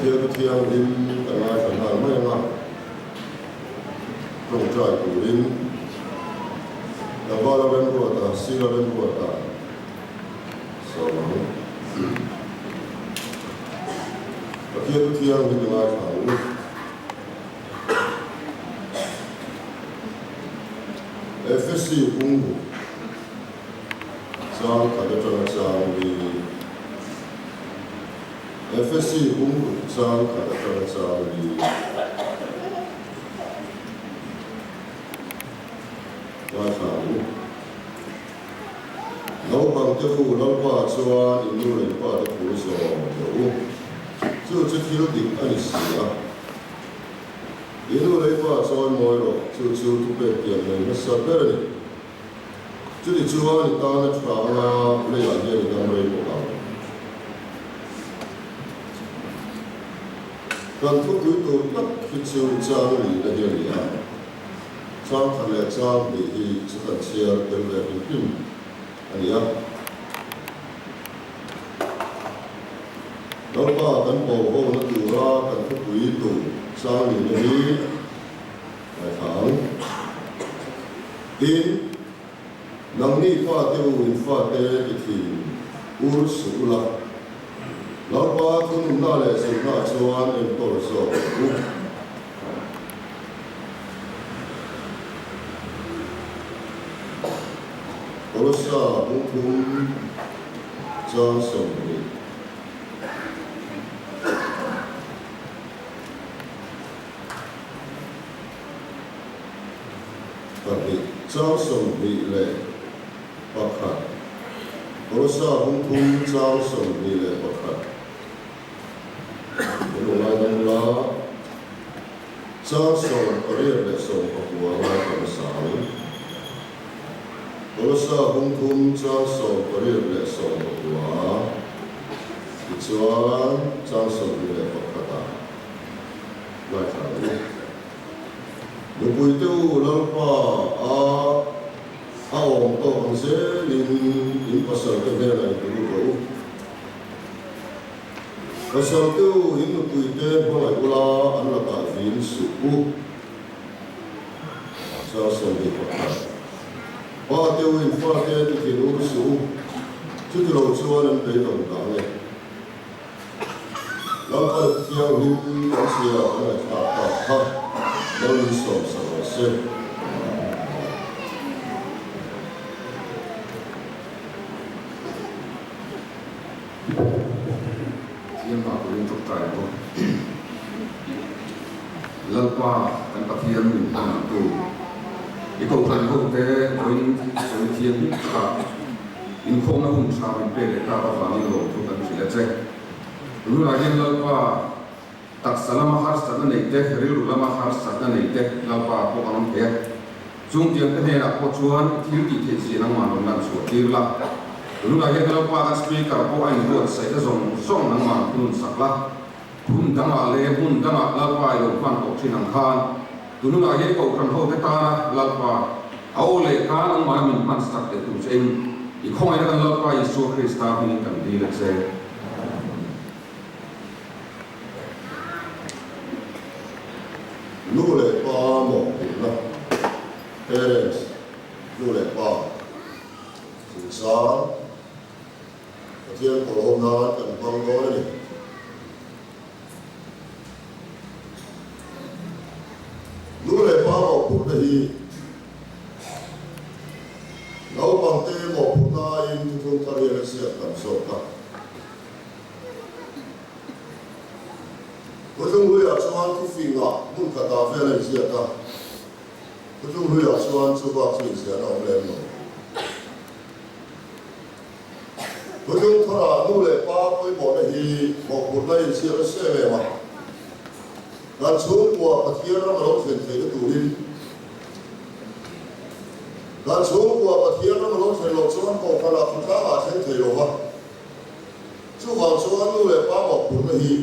Pathian Thu Thianghlim kan ngaithla nghal mai ang a, tawngtai turin Tlangvala Remruata, Sira Remruata sawm ang. Pathian Thu Thianghlim i ngaithla ang u. Efesi bungbu chang khat atanga chang li Efesi bungbu chang khat atanga chang li Ngaithla ang u. Naupang te u Lalpa chuan in nu leh in pa te thu zawm rawh u. Chu chu thil dik a ni si a. I nu leh i pa chawi mawi rawh, chu chu thupek tiang nei hmasa ber a ni. Chuti chuan i tana tha anga leiah hian i dam rei bawk ang. Kan thupui tur tak hi chu chang lihna hi a ni a, chang khat leh chang hnih hi chu kan chhiar tel ve hrim hrim a ni a. Lalpa kan pawl hawna tura kan thupui tur chang lihna hi ngaithla ang. Tin, nangni fate u in fate ti thin ur suh ula, Lalpa thununna leh zirna chuan enkawl zawk ang u. Kolossa bungthum chang 20. Pahnih chang 21. Kolossa bungthum chang 21. Kan lo ngaidam la. Chang 18 leh 19 ngaithla hmasa ang. Kolossa bungthum chang 18 leh 19, tichuan chang 21 ah ngaithla ang u. Nupui te u Lalpa a a awm tawk ang zelin in pasal te hnenah in lut rawh u. Pasal te u, in nupui te hmangaih ula an lakah vin suh u. Chang 21. Pa te u, in fa te ti thin ur suh u, chuti lo chuan an beidawng ta ang e. Lalpa Thianghlim kan chhia kan ngaihthlak tak kha lo min sawm sak rawh se. Pathian pa turin tawngtai bawk. Lalpa kan Pathian min hmangaihtu i kohhran ho te vawiin sawi thiam bik takah inkhawmna hun tha min pek leh tak avangin lawmthu kan hrilh a che. Tunah hian Lalpa taksa lama harsatna nei te, rilru lama harsatna nei te Lalpa pawh an awm thei a. Chung tiang te hnenah pawh chuan i thil tih theih zia nangmah rawn lan chhuah tir la. Tunah hian Lalpa kan Speaker pawh a inbuatsaih na zawng zawng nangmah rawn thunun sak la. Hmun dangah leh hmun dangah Lalpa i lo hman tawh thin ang khan tununah hian Kohhran ho te tana Lalpa a aw leh kha nangmah min hman sak leh tur che in i khawngaihna kan Lalpa Isua Krista hmingin kan dil a che. Nu leh pa mawhphurhna, Parents, Nu leh pa chungchang Pathian pawl ho nan kan hmang dawn a ni. Nu leh pa mawhphurhna hi naupangte mawhphurhna aiin thuthlung thar hian a ziak tam zawk a. Thutlung hluiah chuan thufingah hmun khatah vel a inziak a, thutlung hluiah chuan chu bak chu inziahna a awm lem lo. Thutlung tharah nu leh pa pawimawhna hi mawhphurhna a inziak nasa em em a, kan chhungkua Pathian ram a lo thlen theihna turin kan chhungkua Pathian ram a lo thlen loh chuan kohhranah khawtlangah a thleng thei lo va. Chuvang chuan nu leh pa mawhphurhna hi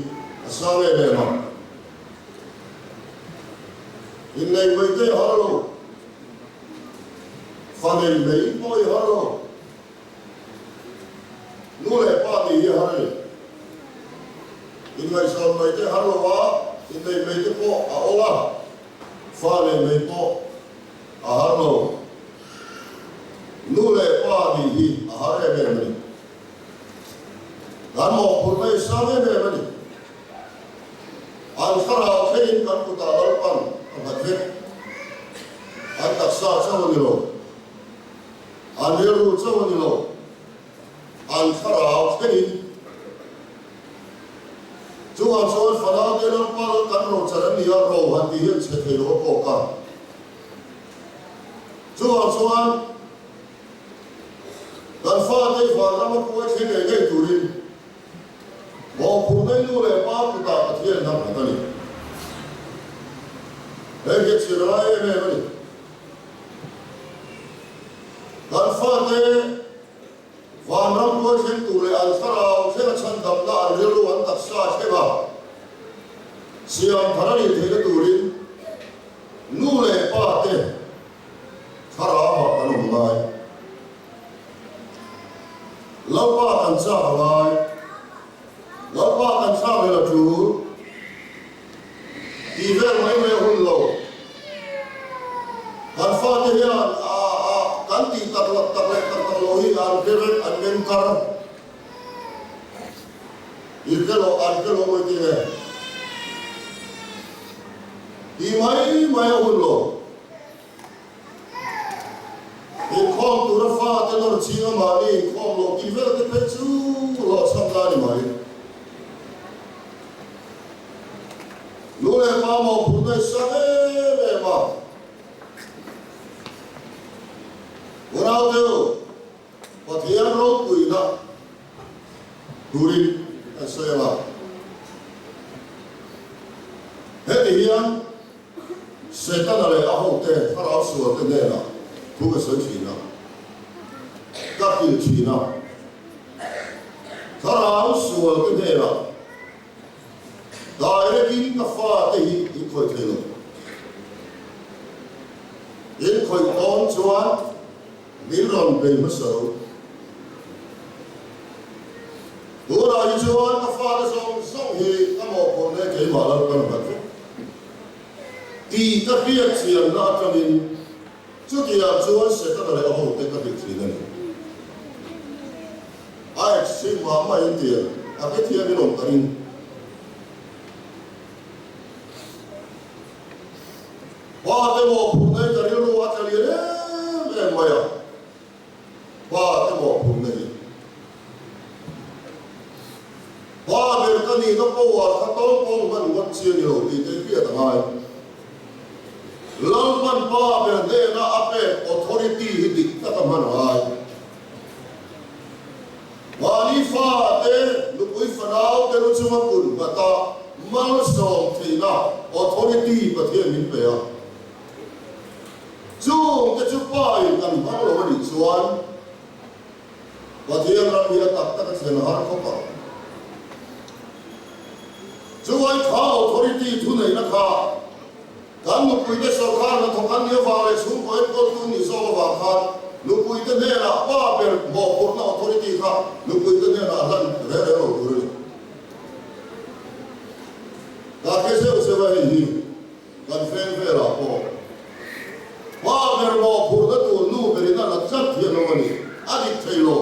a sang em em a. Innei mai te i har lo, fa nei mai pawh i har lo, nu leh pa nih hi a har a ni. Inngaihzawn mai te har lo a, inneih mai te pawh a awl a, fa neih mai pawh a har lo. Nu leh pa nih hi a har em em a ni. Kan mawhphurhna hi sang em em a ni. An thlarau thlengin kan kutah Lalpan a nghat vek. An taksa chauh a ni lo. An rilru chauh a ni lo. An thlarau thlengin. Chuvang chuan fanaute Lalpa lal kan rochal an ni a, ro han tih hian chhe thei lo a kawk a. Chuvang chuan kan fate i vanram a kuai thleng ngei ngei turin mawhphurh nei nu leh pa kutah Pathian hnam khat a ni. Hei hi a chhiar a lai em em a ni. Kan fate vanram kuai thleng tur leh an thlarau thlenga chhandamna an rilru an taksa thlenga siam thar a nih theihna turin nu leh pa te thlarauah kan awm ngai. Lalpa kan chak a ngai. Lalpa kan chak leh la tul. Tih vel mai mai a hun lo. Kan fate hian a a kan tih tak lak tak leh tak tak lo hi an hre vek, an meng kar. I hre lo, an hre lo mai tih nge? Tih mai mai a hun lo. Inkhawm tura fate nawr ching a mahni inkhawm loh tih vel te phei chu hlawhchham la ni mai. Nu leh pa mawhphurhna i sang em em a. Unau deuh Pathian ropuina turin kan sawi ang a. Heti hian Setana leh a hote thlarau sualte hnenah thu ka sawi thin a, ka hrilh thin a. Thlarau sualte hnenah direct-in ka fate hi in khawih thei lo. In khawih dawn chuan min rawn bei hmasa lo. Tunah hi chuan ka fate zawng zawng hi ka mawhphurhna hi keimah Lalpan nghat vek. Tih ka hriat chianna atangin chutiang chuan Setana leh a hote ka hrilh thin a ni. A extreme mah mah in tia a hrethiam in awm ka ring. Pa te mawhphurhna hi ka rilru a tla lian em em mai a. Pa te mawhphurhna hi Pa ber ka nihna power kha tawngpawng hman ngawt chi a ni lo tih te hriat a ngai. Lalpan Pa ber hnena a pek authority hi dik tak a hman a ngai. Mahni fa te, nupui fanau te lu chunga kun nghata malsawm theihna authority Pathian min pe a. Chung te chu Pa in kan hmang lo a nih chuan Pathian ram hi a tak tak a thlen har khawp ang. Chuvai kha authority thuneihna kha kan nupuite sawrkar hnathawk an nih avang leh chhungkaw enkawltu nih zawk avang khan nupuite hnenah pa ber mawhphurhna authority kha nupuite hnenah a hlan reng reng lo tur a ni. Ka hre zeuh zeuh a hei hi. Kan feng velah pawh pa ber mawhphurhna tur nu berin a la tlat hi a lo a ni, a dik thei lo.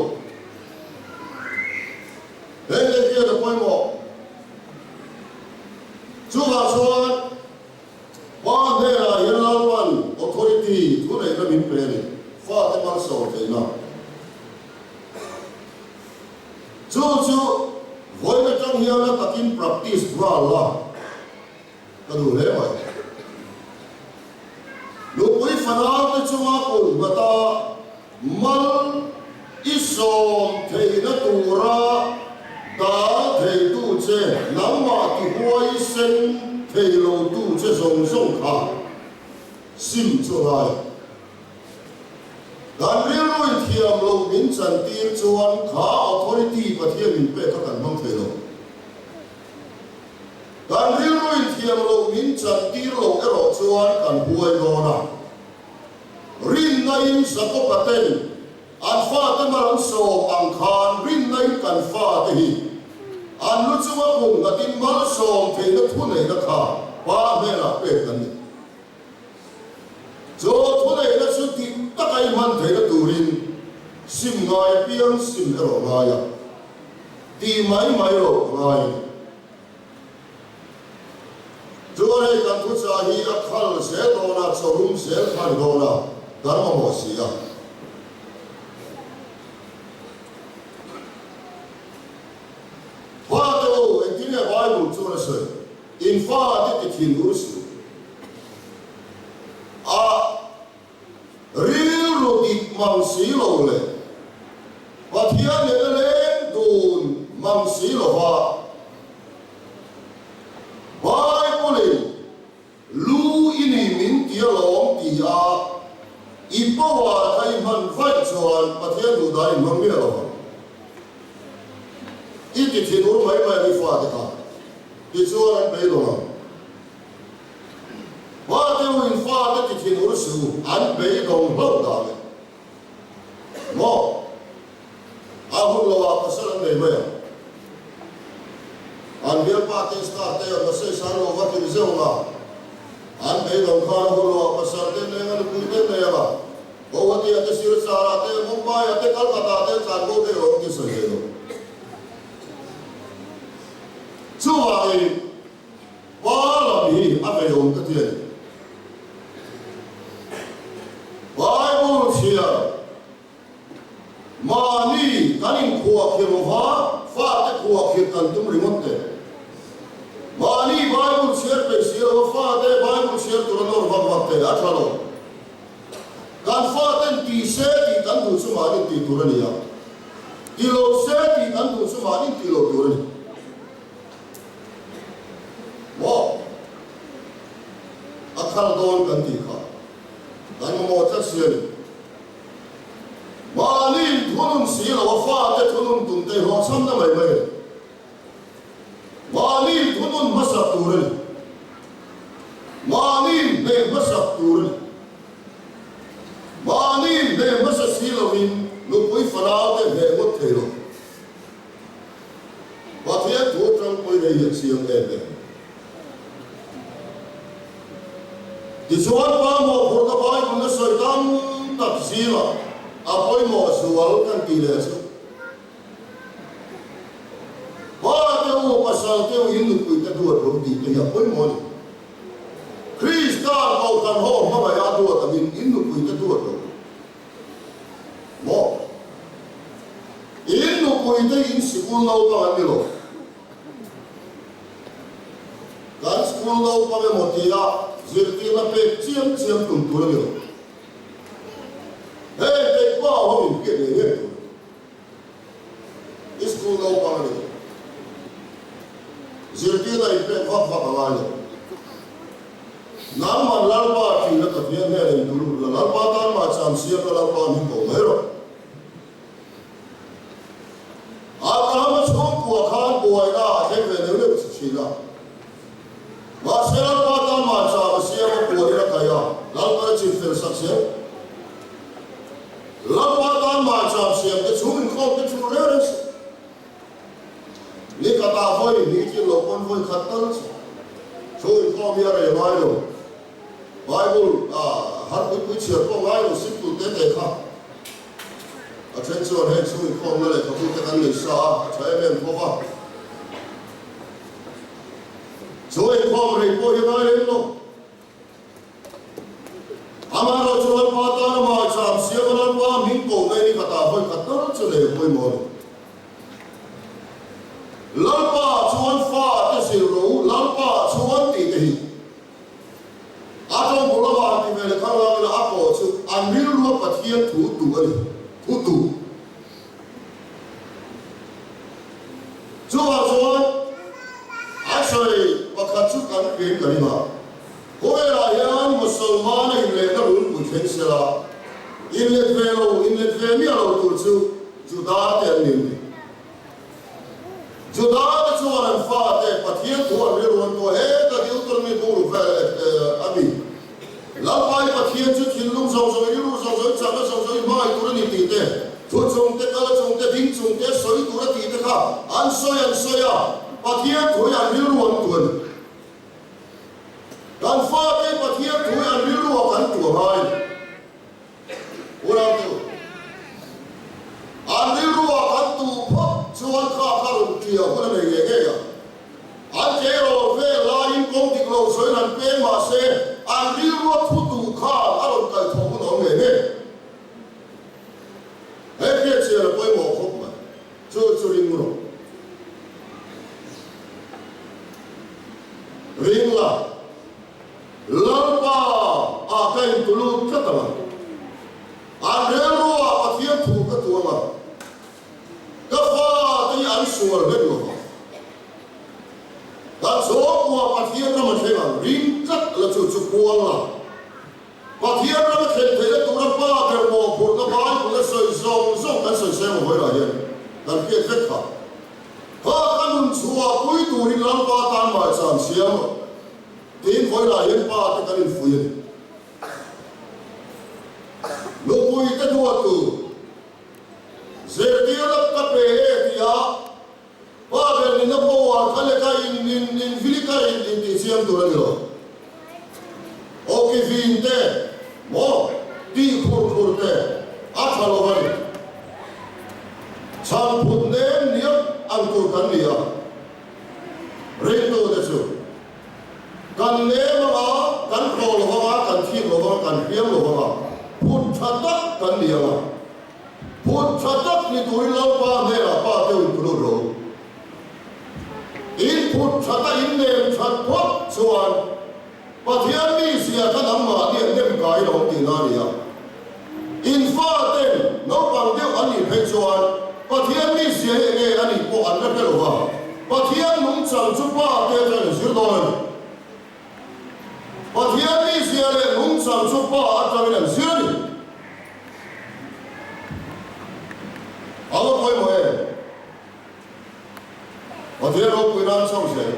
Heng te hian a pawimawh. Chuvah chuan pa hnenah hian Lalpan authority thuneihna min pe a ni, fate malsawm theihna. Chu chu vawiin atang hian a takin practice nghal la. Ka duh hle mai. Nupui fanaute chunga kut nghata mal i sawm theihna tura dal theitu che, nangmah ti huaisen thei lotu che zawng zawng kha sim chu a ngai. Kan rilru inthiam loh min chantir chuan kha authority Pathian min pek kha kan hmang thei lo. Kan rilru inthiam loh min chantir loh erawh chuan kan huai dawn a. Rinna-in Jakob-a ten an fate mar an sawm ang khan rinna-in kan fate hi an. An lu chunga kum nghatin malsawm theihna thuneihna kha Pa hnenah pek an ni. Chu thuneihna chu dik taka i hman theihna turin sim ngai apiang sim erawh ngai a, tih mai mai loh a ngai a ni. Chuan hei kan thuchah hi a khal zel dawn a, chawrum zel kha a ni dawn a, kan mamawh si a. Fate u, engtin nge Bible chuan a sawi? In fate ti thin ur suh. A rilru dik mang si lo leh Pathian nena leng dun mang si lova Bible-in Lu i ni min ti alawm ti a, i power kha i hman vaih chuan Pathian duh dan i hmang miah lo ang. I ti thin ur mai mai ang i fate kha, tichuan an beidawng ang. Fate u in fate ti thin ur suh u, an beidawng hlauh dah leh maw? A hun lo ah pasal an nei mai ang. An bialpa te star te an va sawi lo va tir zeuh ang a, an beidawng khan a hun lo ah pasal te an nei ang a, nupui te an nei ang a, Guwahati ah te Silchar ah te Mumbai ah te Calcutta ah te tlan bo te erawh an ti sawi thei lo. Chuvangin Pa lam hi a veiawm ka ti a ni. Bible chhiar Mahni kan inkhuahkhirh lova fate khuahkhirh kan tum ringawt teh. Mahni Bible chhiar peih si lova fate Bible chhiar tur a nawr vak vak teh a tha lo. Kan faten ti se tih kan duh chu mahni tih tur a ni a, ti lo se tih kan duh chu mahni tih lo tur a ni. Maw? A khal dawn kan tih kha kan mamawh tlat si a ni. Mahni thunun si lo a fate thunun tum te hlawhchhamna mai mai a ni. Mahni thunun hmasak tur a ni. Mahni hneh hmasak tur a ni. Mahni hneh hmasa si lovin nupui fanaute hneh ngawt thei lo. Pathian thu tangpui hei hi a chiang em em. Tichuan Pa mawhphurhna Bible na sawi tam tak zingah a pawimawh zual kan tih leh chu Pa te u, pasal te u in nupui te duat lo tih te hi a pawimawh a ni. Krista Kohhran ho hmangaih a duat angin in nupui te duat lo. Maw? In nupui te in sikul naupang an ni lo. Kan school naupang emaw tia zirtirna pek chiam chiam tum tur a ni lo. Heng keipah ho in hriat ngei ngei tur. I school naupang a ni lo. Zirtirna in pek vak vak a ngai lo. Nangman Lalpa ṭihna Pathian hnenah in duh la, Lalpa tan mah cham siam la, Lalpa min ko mai rawh. Abrahama chhungkua khan buaina a thleng ve neuh neuh chi ṭhin a. Mahse Lalpa tan mah cham a siam a, puanin a kaih a, Lalpa a chin fel sak zel. Lalpa tan mah cham siam te chhung inkhawm te ṭhul reng reng suh. Ni khatah vawi hnih thil lo pawn vawi khat tal chu thu inkhawm hi a rei ngai lo. Bible ah har pui pui chhiar pawh ngai lo simple te te kha. A then chuan heng chhung inkhawmna lehkhabu te kan nei sa a, a tha em em tho va. Chu inkhawm rei pawh hi ngai lem lo. Amaherawh chu Lalpa tan amah cham siam a Lalpa hming ko na ni khatah vawi khat tal chu nei a pawimawh a ni. Lalpa chuan fa te zilh rawh u, Lalpa chuan tih te hi a tawng bul avang ti ve leh khang lang ila a pawh chu an rilrua Pathian thu tuh a ni, thu tuh. Chuvang chuan an sawi pakhat chu kan hriat ka ring a, khawvelah hian Musalmana inlehna runpui thleng sela, inlet ve lo, inlet ve miah lo tur chu Juda te an ni ni. Juda te chuan an fate Pathian thu an rilru an tuah heta Deuteronomy bungruk vel a mi. Lalpai Pathian chu thinlung zawng zawng, rilru zawng zawng, chakna zawng zawng i hmangaih tur a ni tih te, thu chung te, kal chung te, ding chung te, sawi tur a tih te kha an sawi an sawi a. Pathian thu hi an rilru an tu a ni. Kan fate hi Pathian thu hi an rilru ah kan tu a ngai a ni. Unautu, an rilru ah kan tu phawt chuan kha kha rawn tia hun a nei ngei ngei a. An tleirawl vel laiin kawng dik lo sawiin han peng mah se, an rilrua thu duh khan a rawn kaihthawh hun a awm ngei ngei. He hriatchian a pawimawh khawp mai. Chu chu ring rawh. Ring la. Lalpa ah ka intulut tlat ang a. An rilruah Pathian thu ka tuang a. Ka fate hi an sual hlen lo va. Kan chhawngkua Pathian ram a thleng ang ring tlat la chu chu kual la. Pathian ram a thlen theihna tura pa ber mawhphurhna Bible a sawi zawng zawng kan sawi seng hawi lah hian kan hriat vek kha. Kha ka nun chhuah pui turin Lalpa tan maicham siam rawh tiin hawi lah hian pa te kan infuih a ni. Nupui te duattu. Zirtirna ka pe e tia pa ber nihna power kha leka in in in vilika in in tih chiam tur a ni lo. Awki vin te maw tih khur khur te a tha lo a ni. Chhang phut nem niam ang tur kan ni a, ringtu te chu kan nem anga kan hlawh lo vanga kan thik lo vanga kan hriam lo vanga phut tha tak kan ni anga. Phut tha tak ni turin Lalpa hnenah Pa te in pulut rawh u. In phut that a in nem that phawt chuan Pathian mi zia kha nangmahni an nem kai lo tihna a ni a. In faten naupang deuh an nih phei chuan Pathian mi zia hi enge a nih pawh an la hre lo va, Pathian nungchang chu Pa te atangin an zir dawn a ni. Pathian mizia leh nungchang chu Pa atangin an zir a ni. A va pawimawh em? Pathian ropui nan chho zel.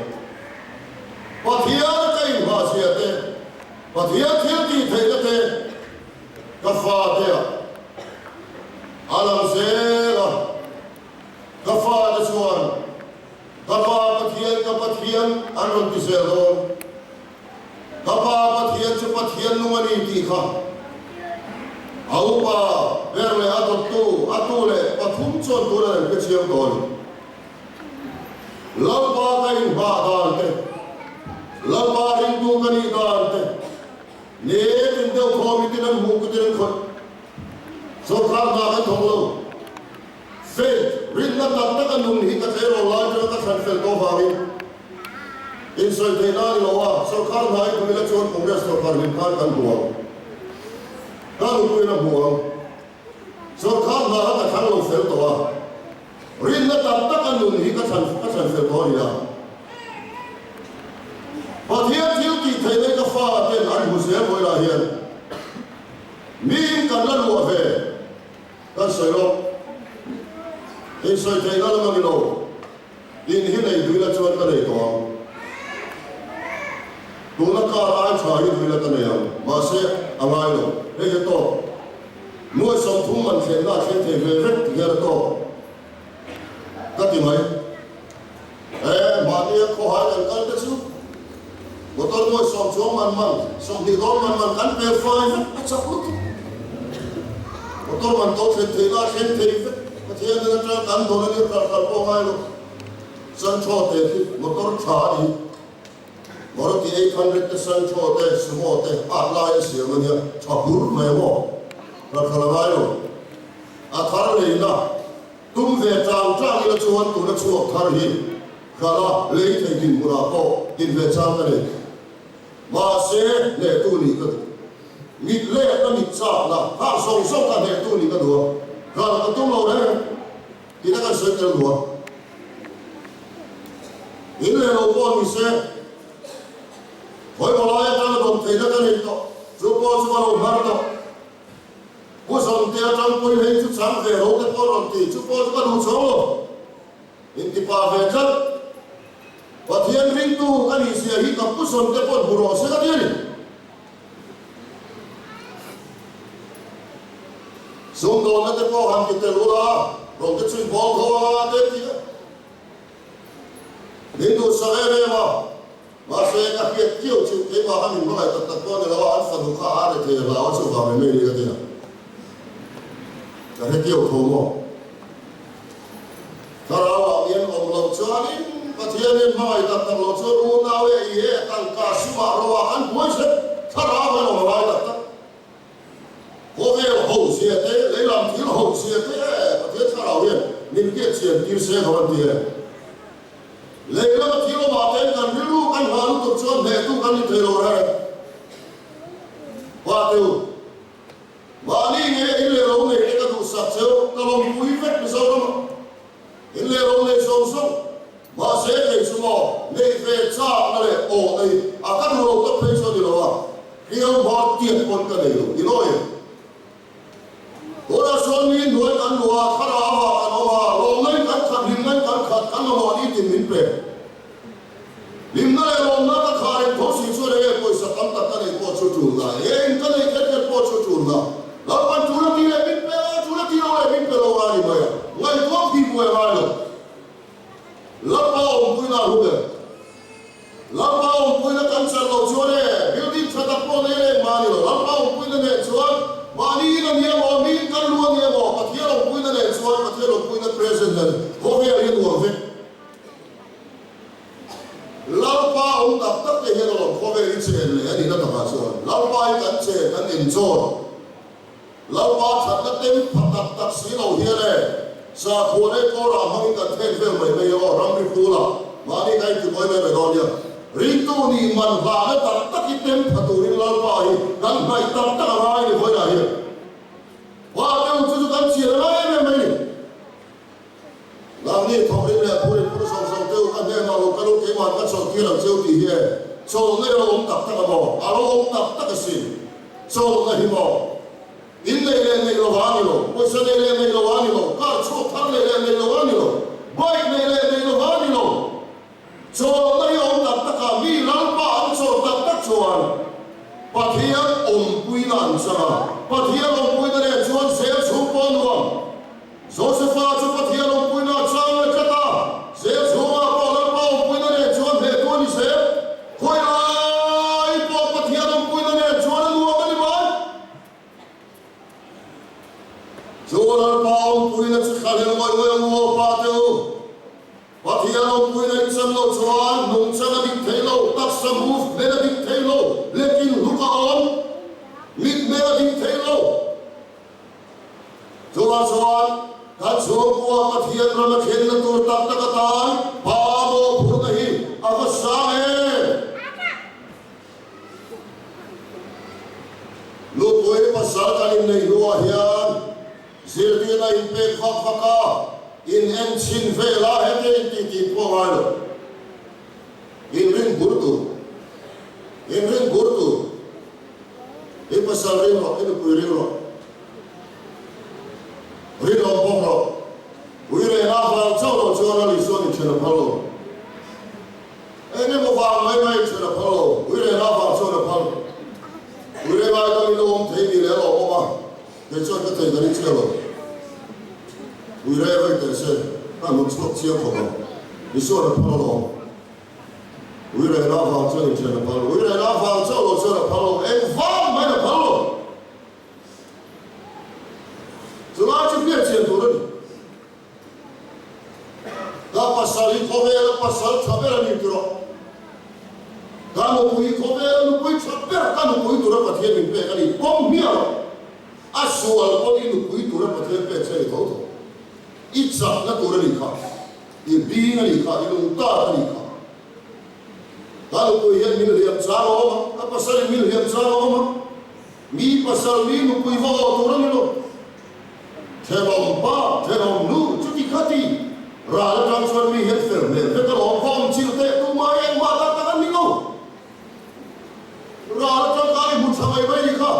Pathian ka inhahzia te, Pathian thil tih theihna te ka fatea a lang zel a. Ka fate chuan Ka Pa Pathian, ka Pathian, an rawn ti zel dawn. Ka Pa Pathian chu Pathian nung a ni tih kha a upa ber leh a dawttu, a tu leh pathum chuan tunah an hre chiang tawh a ni. Lalpa ka inhah dan te, Lalpa ringtu ka nih dan te, nitin deuh thawm itin an hmuh kutin an khawih. Sorkar hna kan thawk lo. Faith, rinna tak taka nun hi ka tleirawl lai atanga ka thlan fel tawh vangin insawi theihna a ni lo a, sorkar hna i hmu ila chuan Congress sorkar hlim khan kan hmu ang. Ka nupuiin a hmu ang. Sorkar hna kha ka thlang lo fel tawh a, rinna tak taka nun hi ka thlan ka thlan fel tawh a ni a. Pathian thil tih theihna hi ka fa ten an hmu zel vawilah hian miin kan la luah ve. Kan sawi lawk. In sawi theihna lam a ni lo. In hi nei duila chuan ka nei tawh ang. Tuna car ai tha hi duila ka nei ang. Mahse, a ngai lo. Hei hi a tawk. Nuai 30 man thlenna a thleng thei ve vek ti hian a tawk. Ka ti mai. He mahnia khawhai kan kal te chu motor nuai sawm chuang man man, 20 dawn man man kan pel fai vek a chak lutuk. Motor man to thlen theih lah thleng thei vek. Pathian in atang kan dawn a nia kal kal pawh ngai lo. Sancho te khi motor tha a ni. Maruti 800 te Sancho te Sumo te at lai a siam a nia tha bur mai maw. Kal kal a ngai lo. A thar leina. Tum ve tang tang ila chuan tuna chhuak thar hi hrala lei thei dinhmunah pawh din ve chang ka nei. Mahse, hnehtu nih ka duh. Mit lehna mit chakna hah zawng zawng kha hnehtu nih ka duh a, ral ka tum lo reng tina kan sawi tel duh a. In leh lo pawh ni se, khawi lai atanga dawm theihna ka nei tawh, chu pawh chu ka lo hnar tawh. Pu Zawmte atang pawhin hei chu chang ve lo te pawh rawn ti, chu pawh chu ka duh chhawng lo. Inti pa ve tlat. Pathian ringtu ka nih zia hi ka Pu Zawmte pawh hmu rawh se ka ti a ni. Sumdawnna te pawh han ti tel ula, rawn te chhui bawl tho anga te ti a. Min duhsak em em a, mahse ka hriat kiau chu keimah kha min hmangaih tak tak pawh a ni lo a, an fanu kha a rethei a hlau a chuvang mai mai ni ka ti a, ka hre kiau tho maw? Thlarau ah mian awm loh chuanin Pathianin hmangaih tak tak loh chuan unau e i e tangka sumah ro ah kan buai zet thlarau hian awm a ngai tak tak. Khawvel ho zia te, leilam thil ho zia te Pathian thlarau hian min hriat chian tir se ka van ti e. Leilama thil awmah ten kan rilru kan hah lutuk chuan hnehtu kan ni thei lo reng. Pa te u. Mahni nge in leh lo nei te ka duhsak cheu, ka lawmpui vek Mizoram ah in leh lo nei zawng zawng. Mahse kei chu maw neih ve chak na leh aw nei a ka duh lo tak phei chu a ni lo a, hliau hma tiat pawn ka nei lo ni lawi em. Tunah chuan mi hnuai kan luh a, thlarau ah kan awm a, lawmna in kan khat, hlimna in kan khat, kan mamawh ni tin min pe. Hlimna leh lawmna ka khah reng tho si chuan enge pawisa tam tak ka neih pawh chu tul na, enge in ka neih kher kher pawh chu tul na. Lalpan tul a ti leh min pe a, tul a ti lo leh min pe lo a ni mai a, ngaihtuah khi buai a ngai lo. Lalpa awmpuina a hlu ber. Lalpa awmpuina kan chan loh chuan e, building tha tak pawh nei reng mah a ni lo. Lalpa awmpuina nen chuan mahni in a ni emaw, mi in kan lu a ni emaw, Pathian awmpuina nen chuan Pathian awmpuina present hian khawvel hi a nuam vek. Lalpa awm tak tak te hian alawm khawvel hi chen leh a nihna takah chuan Lalpa hi kan chen kan enjoy. Lalpa thatna tem pha tak tak si lo hian e sakhua leh kawrah hmangin kan thlen vel mai mai aw ramri phula mahni ka intibuai mai mai dawn nia. Ringtu nih man hlahna tak tak hi tem pha turin Lalpa hi kan hnaih tak tak a ngai a ni vawiinah hian. Pa te u chu chu kan chian a ngai em em mai ni. Nangni thawkrim leh phurin phur zawng zawng te u ka hnenah lo kal u keimah ka chawlh tir ang cheu tih hi e chawlhna hi a lo awm tak tak a maw? A lo awm tak tak asin. Chawlhna hi maw? In neih leh neih lo a ni lo, pawisa neih leh neih lo a ni lo, car chhuak thar neih leh neih lo a ni lo, bike neih leh neih lo a ni lo. Chawlhna hi a awm tak tak a, mi Lalpa an chawlh tak tak chuan Pathian awmpuina an chang a, Pathian awmpuina nen chuan zel chhung pawh a nuam. Josefa chu Pathian awmpuina a chang leh tlat a, zel chhungah pawh Lalpa awmpuina nen chuan hnehtu a ni zel. Khawi lai pawh Pathian awmpuina nen chuan a nuam a ni mai. Chu Lalpa awmpuina chu thlahlel ngawih ngawih ang u aw pa te u. Pathian awmpuina in chan loh chuan nungchang a dik thei lo, taksa movement a dik thei lo, lekin hluk a awm, mitmel a dik thei lo. Chuvah chuan kan chhungkua Pathian rama thlenna tur tak tak atan Pa mawhphurhna hi a va sang em! Nupui pasal kan inneih hnuah hian zirtirna inpek vak vak a, in en chhin vel a, hete inti tih pawh a ngai lo. Inring bur tur. Inring bur tur. I pasal ring rawh, i nupui ring rawh. Rinawm bawk rawh. Ui reng a vang chauh loh chuan a Lisuan inthen a phal lo. Eng emaw vang mai mai inthen a phal lo. Ui reng a vang chuan a phal. Ui reng ai dawmin a awm thei ni leh a lawm awm a, kei chuan ka thei ka ring chiah lo. Ui reng vek teh se, ka hnawt chhuak chiang khawp ang. Lisuan a phal alawm. Ui rehna avang chuan inthian a phal lo. Ui rehna avang chauh lo chuan a phal lo. Eng vang maiin a phal lo. Chulai chu hriat chian tur a ni. Ka pasal hi khawvela pasal tha ber a ni tiraw? Ka nupui hi khawvela nupui tha ber ka nupui tura Pathian min pek a ni. Pawm hmiah rawh. A sual pawh i nupui tura Pathian pek che a ni tho tho. I chakna tur a ni kha. I bing a nih kha, i lung tak a nih kha. Ka nupui hian min hliam chang a awm a, ka pasalin min hliam chang a awm a, mi pasal mi nupui va awh tur a ni lo. Thenawm pa, thenawm nu, chuti khati ral atang chuan mi hian fel hmel vek alawm, va awm chilh teh tumah engmah tak tak an ni lo. Ral atang khan i hmu tha mai mai a nih kha.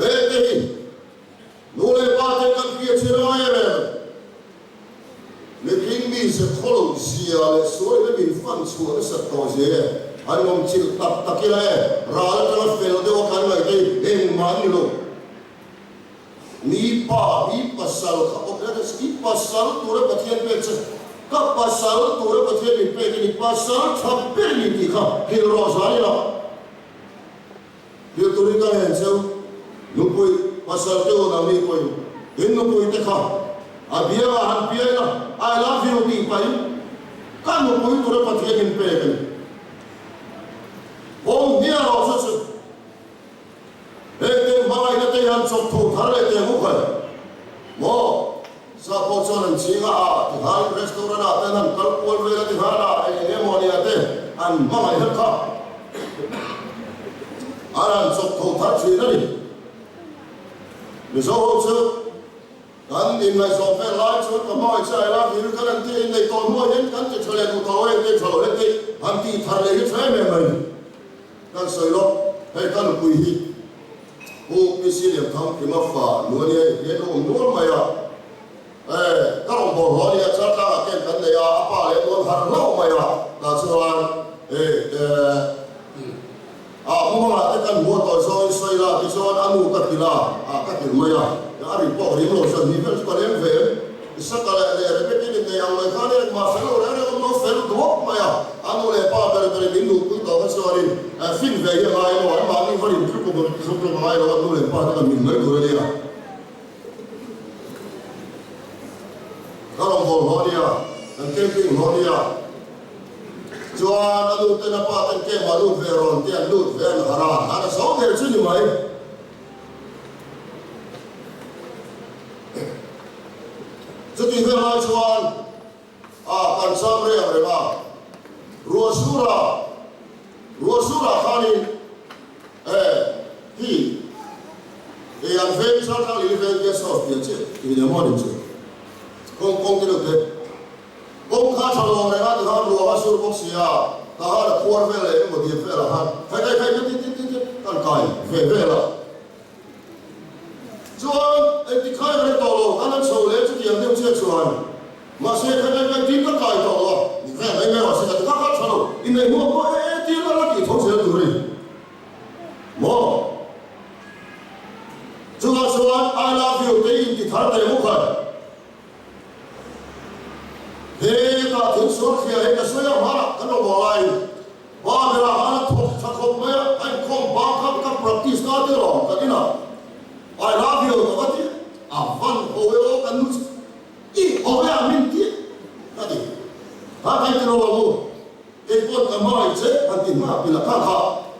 He te hi. Nu leh pa te kan hria chin a ngai em em? Mihring mi ze khawlo zia leh sual in a min fan chhuah nasat tawh zia e, an awm chilh tak tak ila e, ral atanga fel deuh a kan ngaih te hi engmah an ni lo. Mi pa, mi pasal kha awm ila i pasal tura Pathian pek che. Ka pasal tura Pathian min pek a ni, pasal tha ber ni tih kha hrilh rawh zan ila. Hrilh turin ka ngen cheu, nupui pasal te u nang ni pawhin in nupui te kha a biangah han piai la, I love you tih pahin ka nupui tura Pathian min pek a ni. Awm hmiah rawh chu chu. Heng te hmangaihna te hian chawp tho thar leh teh huk hai maw? Sa pawh chuan an ching a, a ti khan restaurant ah ten an kal kual vel a ti khan a eng eng emaw nia te an hmangaih hlek kha an han chawp tho thar thin a ni. Mizo ho chu Kan inngaihzawm vel lai chuan ka hmangaih che ai la hil kan an tih inneih tawh hnuah hian kan ti tha leh duh tawh lo eng te tha lo eng te han tih thar leh hi tha em em mai ni. Kan sawi lawk, hei ka nupui hi Pu PC Lianthang Kima fa nu a nia i hlian lo awm nual mai a, e ka rawn bawr hlawh a nia Chaltlangah ken kan nei a, a pa leh nual har hlauh mai a, tah chuan e A mumangah te kan hmuh tawh zawngin sawi la tichuan a nu ka hrilh a, ah ka hrilh mai a, a ri pawh ring lo chuan ni vel chu ka leng ve em? Isaka leh leh Rebecca in nei ang mai khan engmah fel lo reng reng awm lo fel duak mai a, a nu leh pa ber ber in min duhpui tawh kha chuanin fin ve hi a ngai lo, an mahni va rin tluk tluk tluk a ngai lo a, nu leh pa te kan min mai tur a nia. Ka rawn bawl hlawh a nia, kan camping hlawh a nia. Chuan a nu ten a pa ten kemah lut ve rawn te an lut ve an harh a, an a zo der chu ni mai. Chutih vel lai chuan a kan cham reng reng a, Ruahsura, Ruahsura khanin e hi ei an veng Chaltlang lili veng guest house pian chiah tih leh maw ni chu kawng kawng te deuh te. Kawng kha tha lo reng a ti khan ruah a sur bawk si a, ka han a khuar vel leh emaw dip vel ah khan khai khai khai ti ti ti ti kan kai ve vel a. Chuan engti khai reng tawh lo kan an chho leh chutiang deuh chiah chuan mahse khai khai khai tin ka kai tawh lo a, ni ve mai mai rawh se ka ti kha kha tha lo inneih hmuah pawh e e tin a la tih tho zel tur a ni maw? Chuvang chuan I love you te i inti thar teh muk han. Hetah thil sual thliah hi ka sawi a, hmanah kan lo bawh laiin Babel-ah khan a thawk tha khawp mai a, a inkhawm bang kha ka practice ta te lawm kan inah I love you ka va ti a, van ho e aw kan nu chu i ho e a min ti ka ti, kha kai ti lo ang u. Kei paw'n ka hmangaih che han ti hma pila kha kha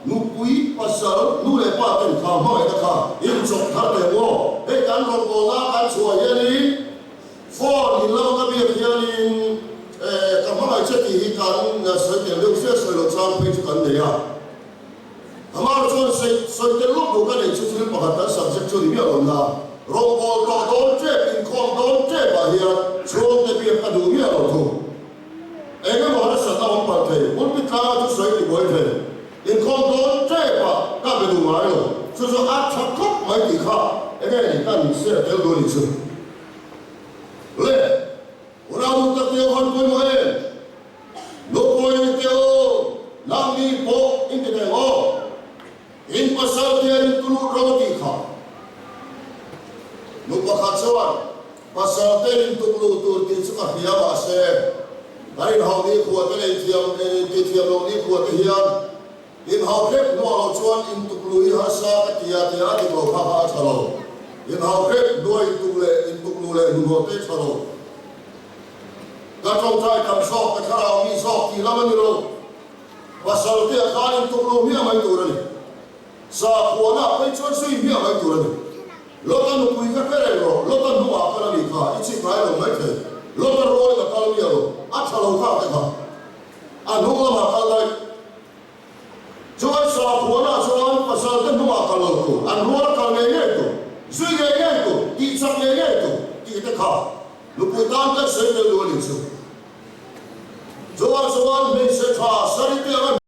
nupui, pasal, nu leh pa ten kha hmangaihna kha in chawp thar teh maw? Hei kan rawngbawlna kan chhuah hianin phone in lo ka biak hianin eh ka hmangaih che tih hi kan sawi tel deuh sia sawi loh chang phei chu kan nei a. Amah chuan sawi tel lawk duh ka neih chu thil pakhat kan subject chu ni miah lo na. Rawngbâwl tawh dawn tep, inkhawm dawn tep ah hian chhungte biak ka duh miah lo thung. Eng emaw harsatna awm palh thei, pulpit tlanga thusawi ti buai thei, inkhawm dawn tep ah ka be duh ngai lo, chu chu a tha khawp mai tih kha eng nge ni kan share tel duh a nih chu. Le, unau duh tak te aw han pawimawh em? Nupui te aw, nangni pawh in ti thei maw? In pasal te an intulut ro tih kha. Nu pakhat chuan, Pasal te intuk luh tur tih chu ka hria mahse, kan inhauh ni khua te leh inthiam intithiam loh ni khua te hian inhauh hrep hnuah loh chuan intuk luh hi harsa ka ti a tia a dik lo kha kha a tha lo. Inhauh hrep hnuah intuk leh intuk luh leh hnuhnawh te tha lo. Ka tawngtai tam zawk, ka thlarau mi zawk tih lam a ni lo. Pasal te ah khan intuk luh hmiah mai tur a ni. Sakhuana phei chuan zui hmiah mai tur a ni. Lota nupui kha hre reng rawh, Lota hnungah kal a nih kha, i chik ngai lo mai thei. Lota rualin a kal miah lo, a tha lo kha te kha. A hnung lamah kal daih. Chuan sakhuana chuan pasal te hnungah kal lo tur, an rual kal ngei ngei tur, zui ngei ngei tur, tih chak ngei ngei tur tih te kha nupui tan kan sawi tel duh a nih chu. Chuan chuan hmeichhe tha sarite anga.